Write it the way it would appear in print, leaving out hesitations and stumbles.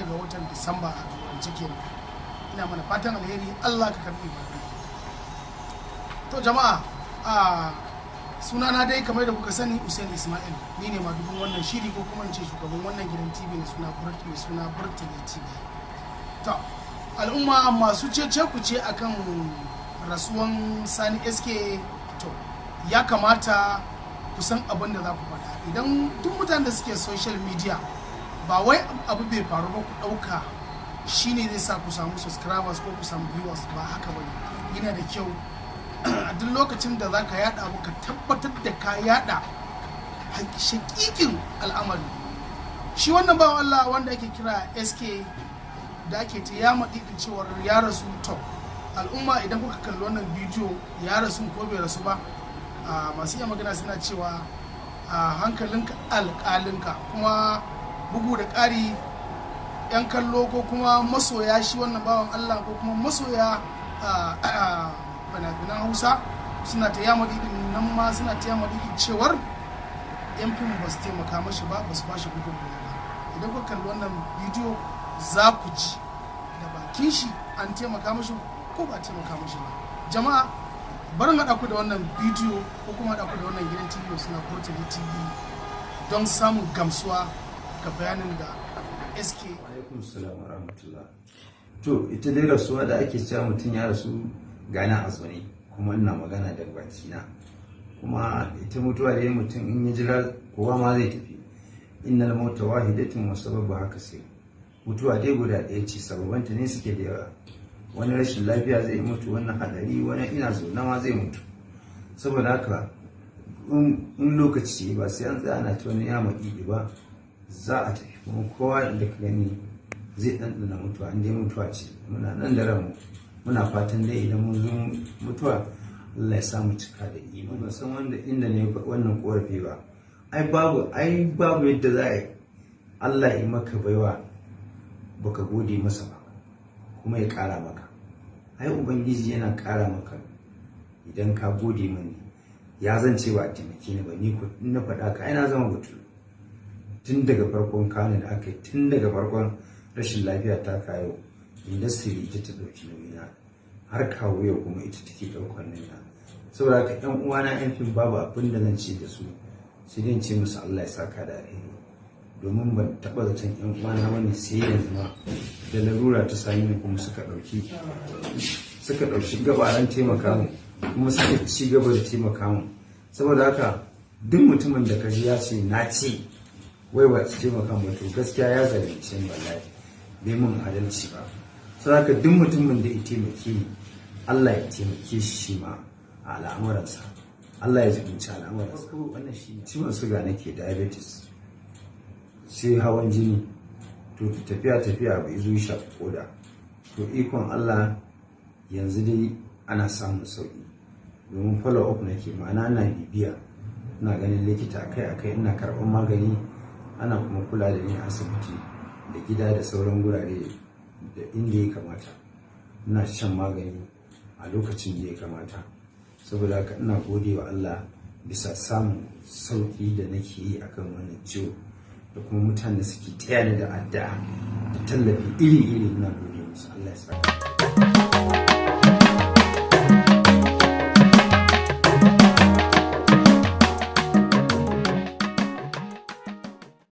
ga watan Disamba a Turance kenan. Ina mana fatan alheri, Allah ka karbi ibadu. To jama'a, a sunana dai kamar da kuka sani, Usain Ismail. Ni ne madugun wannan shiri, ko kuma in ce shugaban wannan gidan TV mai suna Burtali TV. To al'umma, masu cece ku ce akan rasuwan Sani SK, to ya kamata ku san abin da za ku faɗa. Idan duk mutanen da suke social media, ba wai abu bai faru ba ku ɗauka shine zai sa ku samu subscribers ko ku samu viewers, ba haka bane. Yana da kyau a duk lokacin da za ka yada abu, ka tabbatar da ka yada hakikin al'amari. Shi wannan bawan Allah wanda ake kira SK da ake ta yama didin cewar ya rasu, to al'umma, idan kuka kalli wannan bidiyo, ya rasu ko bai rasu ba? Masu iya magana suna cewa hankalinka alƙalinka. Kuma bugu da ƙari, 'yan kallo ko kuma masoya shi wannan bawan Allah ko kuma masoya fina-finan Hausa suna ta yama didin nan ma, suna ta yama didin cewar 'yan fim ba su taimaka mashi ba, ba su ba shi gudunmawa ba. Idan kuka kalli wannan bidiyo, za ku ji da bakin shi an taimaka mashi ko ba taimaka mashi ba. Jama'a, barin haɗa ku da wannan bidiyo ko kuma haɗa ku da wannan gidan TV mai suna Burtali TV don samun gamsuwa ga bayanin da SK. Alaikum salam wa rahmatullah. To ita dai rasuwa da ake cewa mutum ya rasu, gana a zaune kuma ina magana da bakina. Kuma ita mutuwa dai, mutum in ya jira, kowa ma zai tafi. Innal mauta wahidatun wa sababu haka sai mutuwa dai guda ɗaya ce, sababanta ne suke da yawa. Wani rashin lafiya zai mutu, wani hadari, wani ina zaune ma zai mutu. Saboda haka in lokaci ba sai an tsaya ana ta wani yama ɗiɗi ba, za a tafi. Kuma kowa da ka gani zai ɗanɗana mutuwa in dai mutuwa ce. Muna nan da ranmu, muna fatan dai idan mun zo mutuwa, Allah ya sa mu cika da imani. Ban san wanda inda ne wannan korafi ba. Ai babu yadda za a yi Allah ya maka baiwa baka gode masa ba kuma ya ƙara maka. Ai Ubangiji yana ƙara maka idan ka gode mani. Ya zan ce ba a taimake ni ba? Ni ko in na faɗa ka, ai na zama butulu. Tun daga farkon kanin da aka yi, tun daga farkon rashin lafiya ta kayo, industry ita ta ɗauki nauyina har kawo yau, kuma ita take ɗaukar nauyina. Saboda haka ƴan uwana ƴan fim, babu abin da zan ce da su sai dai in ce musu Allah ya saka da alheri, domin ban taɓa zaton ƴan uwana bane sai yanzu ma da larura ta sami ni, kuma suka ɗauki gabaran taimaka mu, kuma suka ci gaba da taimaka mu. Saboda haka duk mutumin da ka ji ya ce na ce wai ba su taimaka mu, to gaskiya ya zalunce ni, wallahi bai mun adalci ba. Saboda haka duk mutumin da ya taimake ni, Allah ya taimake shi ma a al'amuransa, Allah ya jibinci al'amuransa. Wannan shi ciwon suga nake, diabetes, sai hawan jini. To tafiya tafiya bai zo shafi koda. To ikon Allah, yanzu dai ana samun sauki, domin follow up nake, ma'ana ana bibiya, ina ganin likita akai akai, ina karɓar magani, ana kuma kula da ni a asibiti da gida da sauran gurare da inda ya kamata. Ina shan magani a lokacin da ya kamata. Saboda haka ina gode wa Allah bisa samun sauki da nake yi akan wannan ciwo, da kuma mutane suke taya ni da addu'a da tallafi iri-iri. Ina gode musu, Allah ya saka.